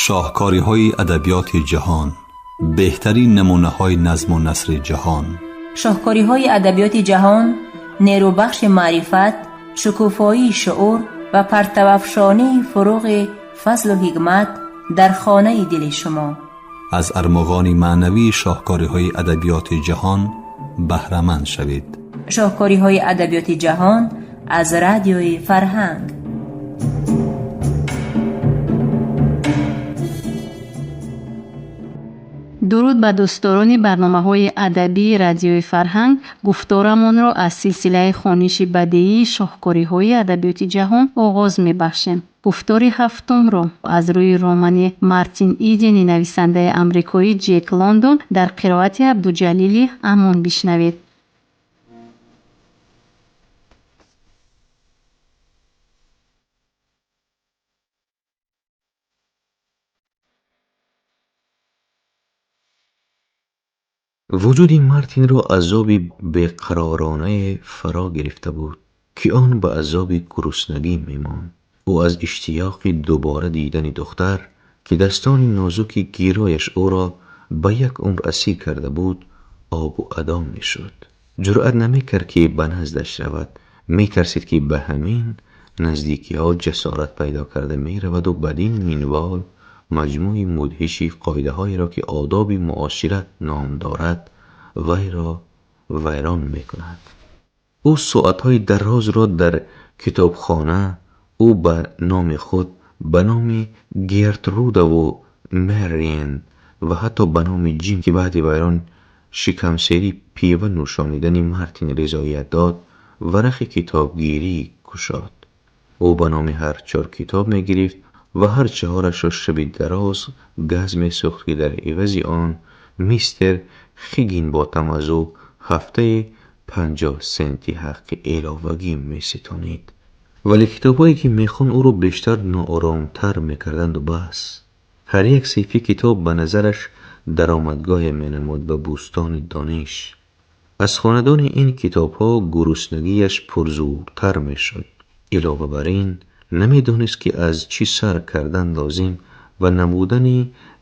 Шоҳкориҳои адабиёти ҷаҳон, беҳтарин намунаҳои назму насри ҷаҳон. Шоҳкориҳои адабиёти ҷаҳон нерӯбахши маърифат, шукуфоии шуур ва партавафшонии фуруғи фазлу ҳикмат дар хонаи дили шумо. Аз армуғони маънавии шоҳкориҳои адабиёти ҷаҳон баҳраманд шавед. Шоҳкориҳои адабиёти ҷаҳон аз Радиои Фарҳанг. Дуруд ба дӯстдорони барномаҳои адабии Радиои Фарҳанг. Гуфторамонро аз силсилаи хониши бадеии шоҳкориҳои адабиёти ҷаҳон оғоз мебахшем. Гуфтори ҳафтумро аз рӯи романи Мартин Идени нависандаи амрикоӣ Ҷек Лондон дар қироати Абдуҷалили Амон бишнавед. Вуҷуди Мартинро азоби беқароронае фаро гирифта буд, ки он ба азоби гуруснагӣ мемонд. Ӯ аз иштиёқи дубора дидани духтар, ки дастони нозуки гирояш ӯро ба як умр асир карда буд, обу адо мешуд. Ҷуръат намекард, ки ба наздаш равад. Метарсид, ки ба ҳамин наздикиҳо ҷасорат пайдо карда мераваду бадин минвол маҷмӯи мудҳиши қоидаҳоеро, ки одоби муошират ном дорад, вайро вайрон мекунад. Ӯ соатҳои дарозро дар китобхона ӯ ба номи худ, ба номи Гертрудаву Мэриен ва ҳатто ба номи Ҷим, ки баъди вайрон шикамсерӣ пива нӯшонидани Мартин ризоят дод, варақи китобгирӣ кушод. Ӯ ба номи ҳар чор китоб мегирифт ва ҳар чаҳорашро шаби дароз газ месӯхт, ки дар ивази он мистер Хиггинботам аз ӯ ҳафтае 50 сенти ҳаққи иловагӣ меситонид. Вале китобҳое, ки мехонд, ӯро бештар нооромтар мекарданду бас. Ҳар як саҳифаи китоб ба назараш даромадгоҳе менамуд ба бӯстони дониш. Аз хонадони ин китобҳо гуруснагиаш пурзӯртар мешуд. Илова бар ин, намедонист, ки аз чӣ сар кардан лозим ва набудани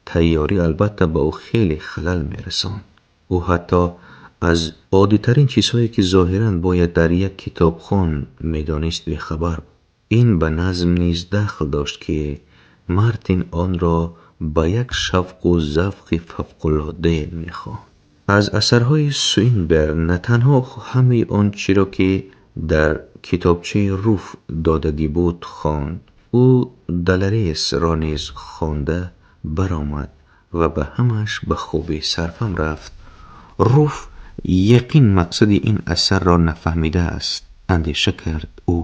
тайёрӣ албатта ба ӯ хеле халал мерасонд. Ӯ ҳатто аз оддитарин чизҳое, ки зоҳиран бояд дар як китобхон медонист, бехабар буд. Ин ба назм низ дахл дошт, ки Мартин онро ба як шавқу завқи фавқулоддае мехонд. Аз асарҳои Суинберн на танҳо ҳамаи он чиро, ки дар китобчаи Руф додагӣ буд, хонд, ӯ Даларесро низ хонда баромад ва ба ҳамааш ба хубӣ сарфам рафт. Руф яқин мақсади ин асарро нафаҳмидааст, андеша кард ӯ.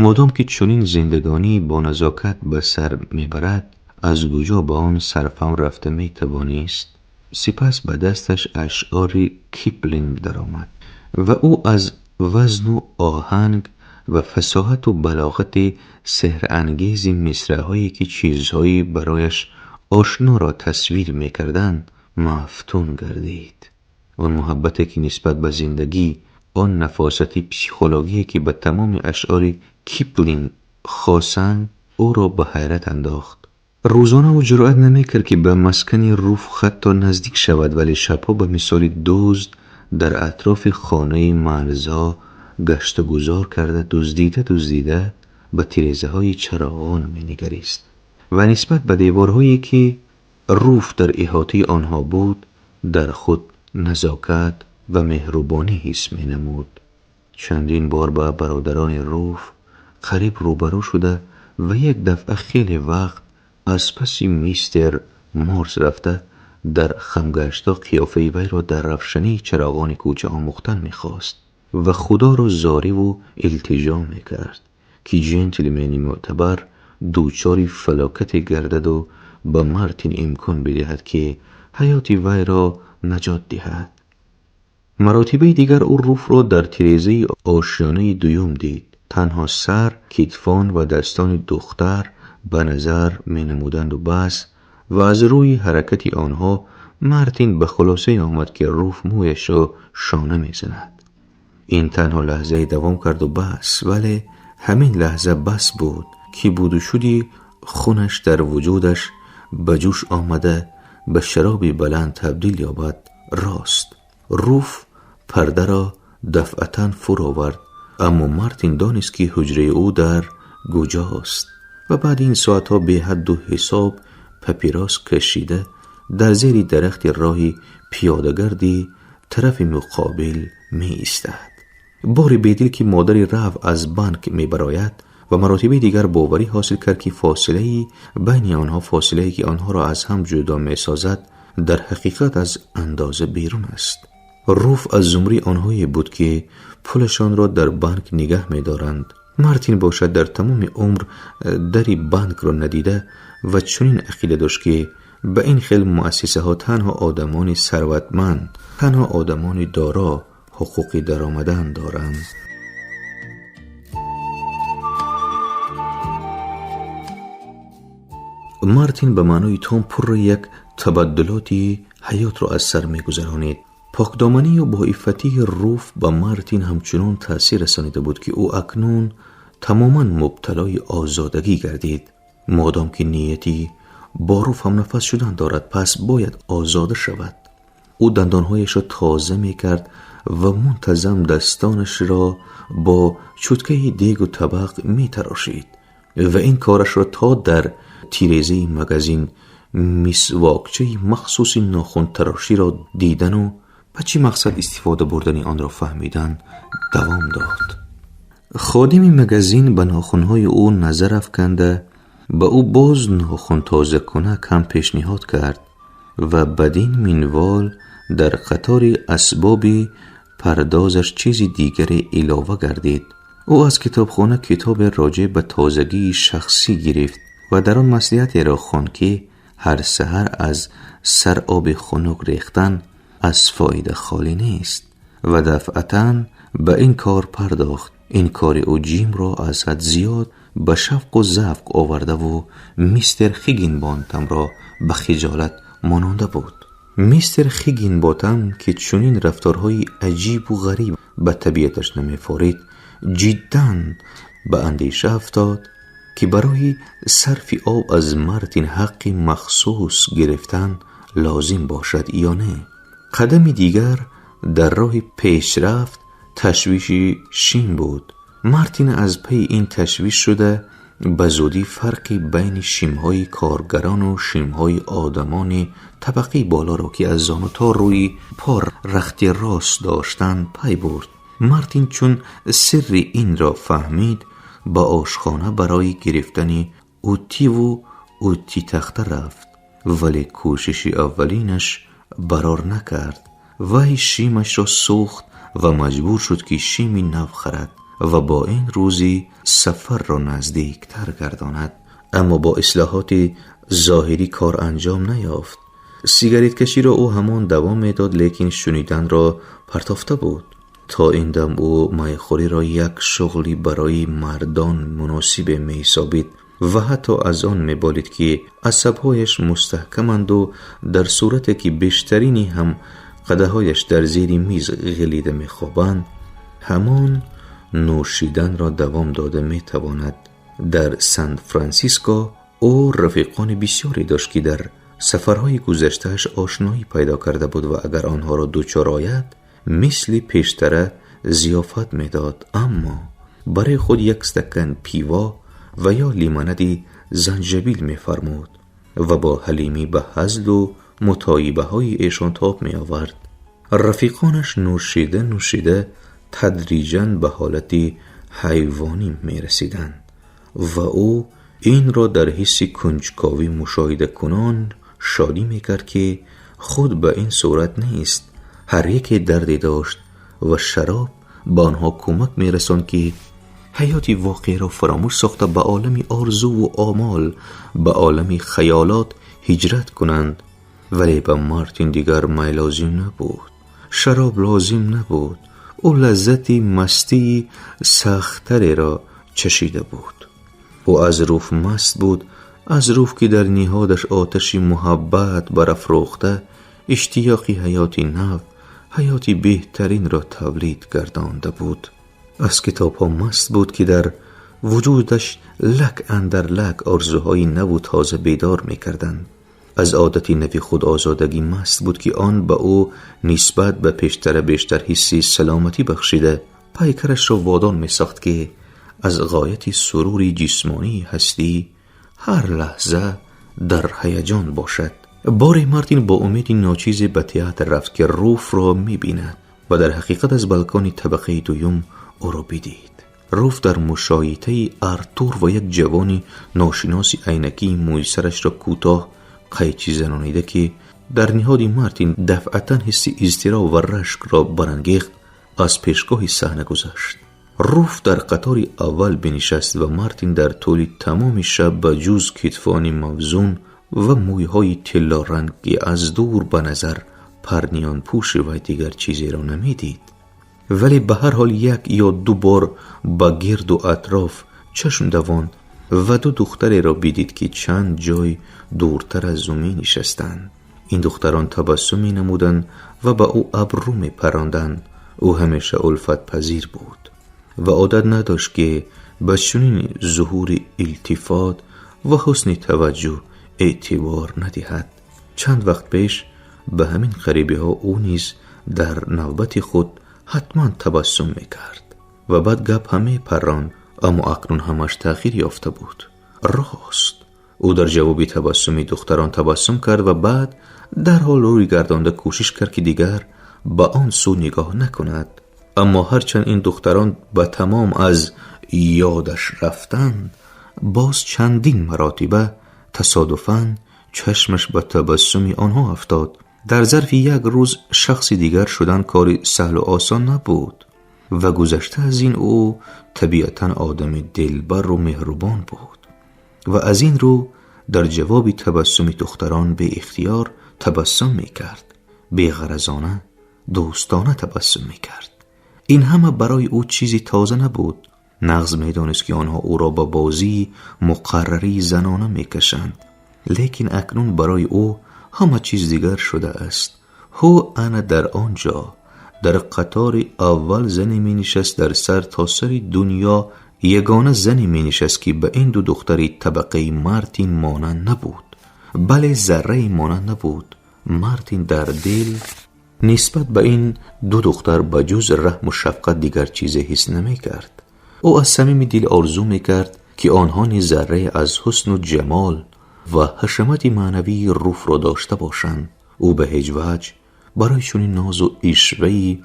Модом ки чунин зиндагонии боназокат ба сар мебарад, аз куҷо ба он сарфам рафта метавонист? Сипас ба дасташ ашъори Киплинг даромад ва ӯ аз вазну оҳанг ва фасоҳату балоғати сеҳрангези мисраъҳое, ки чизҳои барояш ошноро тасвир мекарданд, мафтун гардид. Он муҳаббате, ки нисбат ба зиндагӣ, он нафосати психологие, ки ба тамоми ашъори Киплинг хосанд, ӯро ба ҳайрат андохт. Рӯзона ӯ ҷуръат намекард, ки ба маскани Руф ҳатто наздик шавад, вале шабҳо ба мисоли дузд дар атрофи хонаи марзҳо гаштугузор карда, дуздида дуздида ба тирезаҳои чароғон менигарист ва нисбат ба деворҳое, ки Руф дар иҳотаи онҳо буд, дар худ назокат ва меҳрубонӣ ҳис менамуд. Чандин бор ба бародарони Руф қариб рӯбарӯ шуда ва як дафъа хеле вақт аз паси мистер Морс рафта, дар хамгаштҳо қиёфаи вайро дар равшании чароғони кӯча омӯхтан мехост ва Худоро зориву илтиҷо мекард, ки ҷентлмени мӯътабар дучори фалокате гардаду ба Мартин имкон бидиҳад, ки ҳаёти вайро наҷот диҳад. Маротибаи дигар ӯ Руфро дар тирезаи ошёнаи дуюм дид. Танҳо сар, китфон ва дастони духтар ба назар менамуданду бас, ва аз рӯи ҳаракати онҳо Мартин ба хулосае омад, ки Руф мӯяшро шона мезанад. Ин танҳо лаҳзае давом карду бас, вале ҳамин лаҳза бас буд, ки будушуди хунаш дар вуҷудаш ба ҷӯш омада ба шароби баланд табдил ёбад. Рост, Руф пардаро дафъатан фуровард, аммо Мартин донист, ки ҳуҷраи ӯ дар куҷост ва баъди ин соатҳо беҳадду ҳисоб папирос кашида дар зери дарахти роҳи пиёдагарди тарафи муқобил меистад. Бори бедил ки модари Раф аз банк мебарояд ва маротибаи дигар боварӣ ҳосил кард, ки фосилаи байни онҳо, фосилае ки онҳоро аз ҳам ҷудо месозад, дар ҳақиқат аз андоза берун аст. Руф аз зумраи онҳое буд, ки пулашонро дар банк нигаҳ медоранд. Мартин бошад, дар тамоми умр дари банкро надида ва чунин ақида дошт, ки ба ин хел муассисаҳо танҳо одамони сарватманд, танҳо одамони доро ҳуқуқи даромадан доранд. Мартин ба маънои том пурра як табаддулоти ҳаётро аз сар мегузаронид. Покдоманию боиффатии Руф ба Мартин ҳамчунон таъсир расонида буд, ки ӯ акнун тамоман мубталои озодагӣ гардид. Модом ки нияти бо Руф ҳамнафас шудан дорад, пас бояд озода шавад. Ӯ дандонҳояшро тоза мекард ва мунтазам дастонашро бо чуткаи дегу табақ метарошид ва ин корашро то дар тирезаи магазин мисвокчаи махсуси нохунтароширо дидану ба чӣ мақсад истифода бурдани онро фаҳмидан давом дод. Ходими магазин ба нохунҳои ӯ назар афканда, ба ӯ боз нохунтозакунак ҳам пешниҳод кард ва бадин минвол дар қатори асбоби пардозаш чизи дигаре илова гардид. Ӯ аз китобхона китобе роҷеъ ба тозагии шахсӣ гирифт ва дар он маслиҳатеро хонд, ки ҳар саҳар аз сар оби хунук рехтан аз фоида холӣ нест, ва дафъатан ба ин кор пардохт. Ин кори ӯ Ҷимро аз ҳад зиёд ба шавқу завқ овардаву мистер Хиггинботамро ба хиҷолат мононда буд. Мистер Хиггинботам, ки чунин рафторҳои аҷибу ғариб ба табиаташ намефорид, ҷиддан ба андеша афтод, ки барои сарфи об аз Мартин ҳаққи махсус гирифтан лозим бошад ё не. Қадами дигар дар роҳи пешрафт ташвиши шим буд. Мартин аз пайи ин ташвиш шуда, ба зудӣ фарқи байни шимҳои коргарону шимҳои одамони табақаи болоро, ки аз зону то рӯи по рахти рост доштанд, пай бурд. Мартин чун сирри инро фаҳмид, ба ошхона барои гирифтани утиву утитахта рафт, вале кӯшиши аввалинаш барор накард. Вай шимашро сӯхт ва маҷбур шуд, ки шими нав харад ва бо ин рӯзи сафарро наздиктар гардонад. Аммо бо ислоҳоти зоҳирӣ кор анҷом наёфт. Сигареткаширо ӯ ҳамон давом медод, лекин шуниданро партофта буд. То ин дам ӯ майхӯриро як шуғли барои мардон муносибе меҳисобид ва ҳатто аз он меболид, ки асабҳояш мустаҳкаманду дар сурате ки бештарини ҳам қадаҳояш дар зери миз ғилида мехобанд, ҳамон нӯшиданро давом дода метавонад. Дар Сан Франсиско ӯ рафиқони бисёре дошт, ки дар сафарҳои гузаштааш ошноӣ пайдо карда буд ва агар онҳоро дучор ояд, мисли пештара зиёфат медод, аммо барои худ як стакан пиво ва ё лимонади занҷабил мефармуд ва бо ҳалимӣ ба ҳазлу мутоибаҳои эшон тоб меовард. Рафиқонаш нӯшида нӯшида тадриҷан ба ҳолати ҳайвонӣ мерасиданд ва ӯ инро дар ҳисси кунҷковӣ мушоҳидакунон шодӣ мекард, ки худ ба ин сурат нест. Ҳар яке дарде дошт ва шароб ба онҳо кӯмак мерасонд, ки ҳаёти воқеаро фаромӯш сохта, ба олами орзуву омол, ба олами хаёлот ҳиҷрат кунанд. Вале ба Мартин дигар май лозим набуд, шароб лозим набуд. Ӯ лаззати мастии сахттареро чашида буд. Ӯ аз Руф маст буд, аз Руф, ки дар ниҳодаш оташи муҳаббат барафрӯхта, иштиёқи ҳаёти нав, ҳаёти беҳтаринро тавлид гардонда буд. Аз китобҳо маст буд, ки дар вуҷудаш лак андар лак орзуҳои наву тоза бедор мекарданд. Аз одати нави худозодагӣ маст буд, ки он ба ӯ нисбат ба пештара бештар ҳисси саломатӣ бахшида, пайкарашро водор месохт, ки аз ғояти сурури ҷисмонии ҳастӣ ҳар лаҳза дар ҳаяҷон бошад. Боре Мартин бо умеди ночизе ба театр рафт, ки Руфро мебинад, ва дар ҳақиқат аз балкони табақаи дуюм ӯро бидид. Руф дар мушоитаи Артур ва як ҷавони ношиноси айнакии мӯйсарашро кӯтоҳ қайчӣ занонида, ки дар ниҳоди Мартин дафъатан ҳисси изтироб ва рашкро барангехт, аз пешгоҳи саҳна гузашт. Руф дар қатори аввал бинишаст ва Мартин дар тӯли тамоми шаб ба ҷуз китфони мавзун ва мӯйҳои тиллоранги аз дур ба назар парниёнпӯши вай дигар чизеро намедид. Вале ба ҳар ҳол як ё ду бор ба гирду атроф чашм давонд ва ду духтареро бидид, ки чанд ҷой дуртар аз ӯ менишастанд. Ин духтарон табассум менамуданд ва ба ӯ абрӯ мепаронданд. Ӯ ҳамеша улфатпазир буд ва одат надошт, ки ба чунин зуҳури илтифот ва ҳусни таваҷҷӯҳ эътибор надиҳад. Чанд вақт пеш ба ҳамин қарибиҳо ӯ низ дар навбати худ ҳатман табассум мекард ва баъд гап ҳам мепарронд, аммо акнун ҳамаш тағйир ёфта буд. Рост, ӯ дар ҷавоби табассуми духтарон табассум кард ва баъд дарҳол рӯй гардонда кӯшиш кард, ки дигар ба он сӯ нигоҳ накунад. Аммо ҳарчанд ин духтарон ба тамом аз ёдаш рафтанд, боз чандин маротиба тасодуфан чашмаш ба табассуми онҳо афтод. Дар зарфи як рӯз шахси дигар шудан кори саҳлу осон набуд ва гузашта аз ин ӯ табиатан одами дилбару меҳрубон буд ва аз ин рӯ дар ҷавоби табассуми духтарон беихтиёр табассум мекард, беғаразона, дӯстона табассум мекард. Ин ҳама барои ӯ чизи тоза набуд. Нағз медонист, ки онҳо ӯро ба бозии муқаррарии занона мекашанд, лекин акнун барои ӯ ҳама чиз дигар шудааст. Ҳу ана дар он ҷо дар қатори аввал зане менишаст, дар сар то сари дунё ягона зане менишаст, ки ба ин ду духтари табақаи Мартин монанд набуд. Бале, заррае монанд набуд. Мартин дар дил нисбат ба ин ду духтар ба ҷуз раҳму шафқат дигар чизе ҳис намекард. Ӯ аз самими дил орзу мекард, ки онҳо низ заррае аз ҳусну ҷамол ва ҳашамати маънавии Руфро дошта бошанд. Ӯ ба ҳеҷ ваҷҳ барои чунин нозу ишваи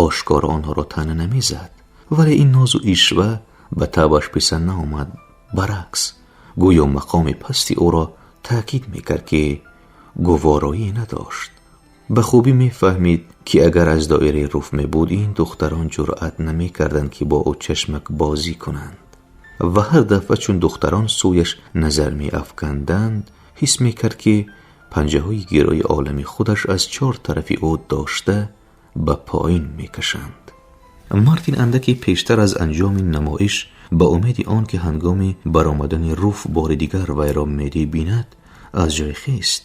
ошкоро онҳоро таъна намезад, вале ин нозу ишва ба табъаш писанд наомад. Баръакс, гӯё мақоми пасти ӯро таъкид мекард, ки гувороӣ надошт. Ба хубӣ мефаҳмид, ки агар аз доираи Руф мебуд, ин духтарон ҷуръат намекарданд, ки бо ӯ чашмакбозӣ кунанд, ва ҳар дафъа чун духтарон сӯяш назар меафканданд, ҳис мекард, ки панҷаҳои гирои олами худаш аз чор тарафи ӯ дошта ба поин мекашанд. Мартин андаке пештар аз анҷоми намоиш ба умеди он ки ҳангоми баромадани Руф бори дигар вайро мебинад, аз ҷой хест.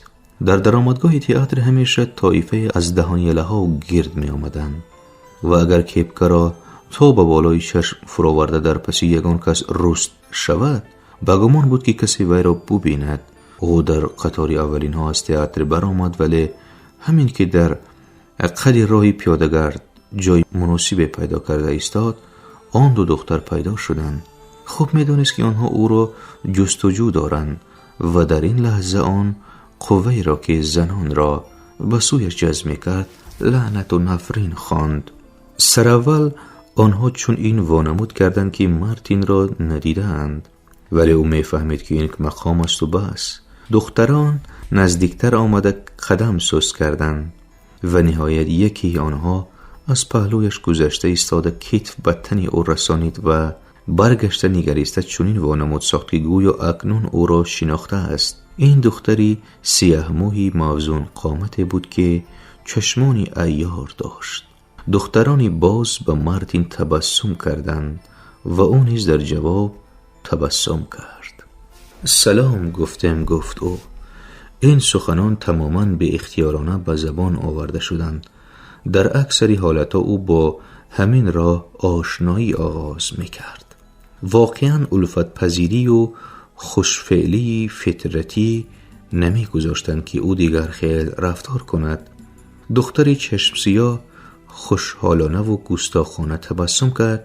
Дар даромадгоҳи театр ҳамеша тоифае аз даҳонялаҳо гирд меомаданд ва агар кепкаро то ба болои чашм фуроварда дар паси ягон кас руст шавад, ба гумон буд, ки касе вайро бубинад. Ӯ дар қатори аввалинҳо аз театр баромад, вале ҳамин ки дар қади роҳи пиёдагард ҷои муносибе пайдо карда истод, он ду духтар пайдо шуданд. Хуб медонист, ки онҳо ӯро ҷустуҷӯ доранд ва дар ин лаҳза он қувваеро, ки занонро ба сӯяш ҷазб мекард, лаънату нафрин хонд. Сараввал онҳо чун ин вонамуд карданд, ки Мартинро надидаанд, вале ӯ мефаҳмид, ки ин мақом асту бас. Духтарон наздиктар омада қадам суст карданд ва ниҳоят якеи онҳо аз паҳлӯяш гузашта истода китф ба тани ӯ расонид ва баргашта нигариста чунин вонамуд сохт, ки гӯё акнун ӯро шинохтааст. Ин духтари сияҳмӯи мавзунқомате буд, ки чашмони айёр дошт. Духтарони боз ба Мартин табассум карданд ва ӯ низ дар ҷавоб табассум кард. Салом гуфтем, гуфт ӯ. Ин суханон тамоман беихтиёрона ба забон оварда шуданд. Дар аксари ҳолатҳо ӯ бо ҳамин роҳ ошноӣ оғоз мекард. Воқеан улфатпазирию хушфеълии фитратӣ намегузоштанд, ки ӯ дигар хел рафтор кунад. Духтари чашмсиёҳ хушҳолонаву густохона табассум кард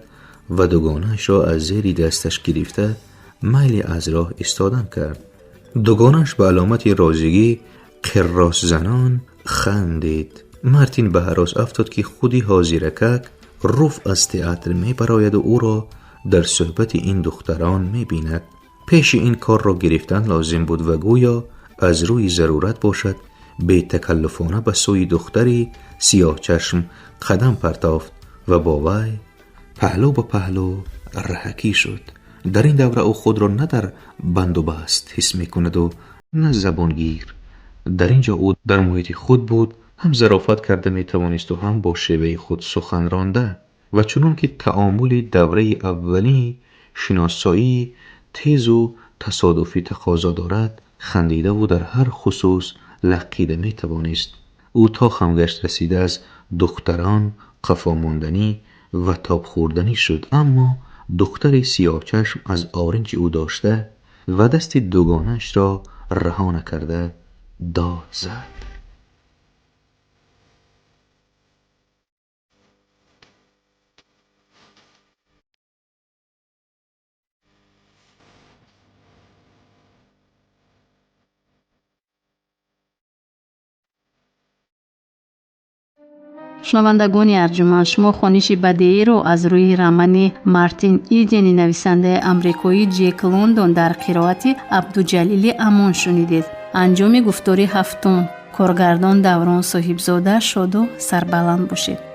ва дугонаашро аз зери дасташ гирифта майли аз роҳ истодан кард. Дугонааш ба аломати розигӣ қирросзанон хандид. Мартин ба ҳарос афтод, ки худи ҳозиракак Руф аз театр мебарояду ӯро дар суҳбати ин духтарон мебинад. Пеши ин корро гирифтан лозим буд ва гӯё аз рӯи зарурат бошад, бетакаллуфона ба сӯи духтари сиёҳчашм қадам партофт ва бо вай паҳлӯ ба паҳлӯ раҳакӣ шуд. Дар ин давра ӯ худро на дар банду баст ҳис мекунаду на забонгир. Дар ин ҷо ӯ дар муҳити худ буд, ҳам зарофат карда метавонисту ҳам бо шеваи худ сухан ронда. Ва чунон ки таомули давраи аввалии шиносоии тезу тасодуфӣ тақозо дорад, хандидаву дар ҳар хусус лаққида метавонист. Ӯ то хамгашт расида аз духтарон қафомонданӣ ва тобхӯрданӣ шуд, аммо духтари сиёҳчашм аз оринҷи ӯ дошта ва дасти дугонаашро раҳо накарда дод зад. Шунавандагони арҷуманд, шумо хониши бадеиро аз рӯи романи Мартин Идени нависандаи амрикоӣ Ҷек Лондон дар қироати Абдуҷалили Амон шунидед. Анҷоми гуфтори ҳафтум. Коргардон Даврон Соҳибзода. Шоду сарбаланд бошед.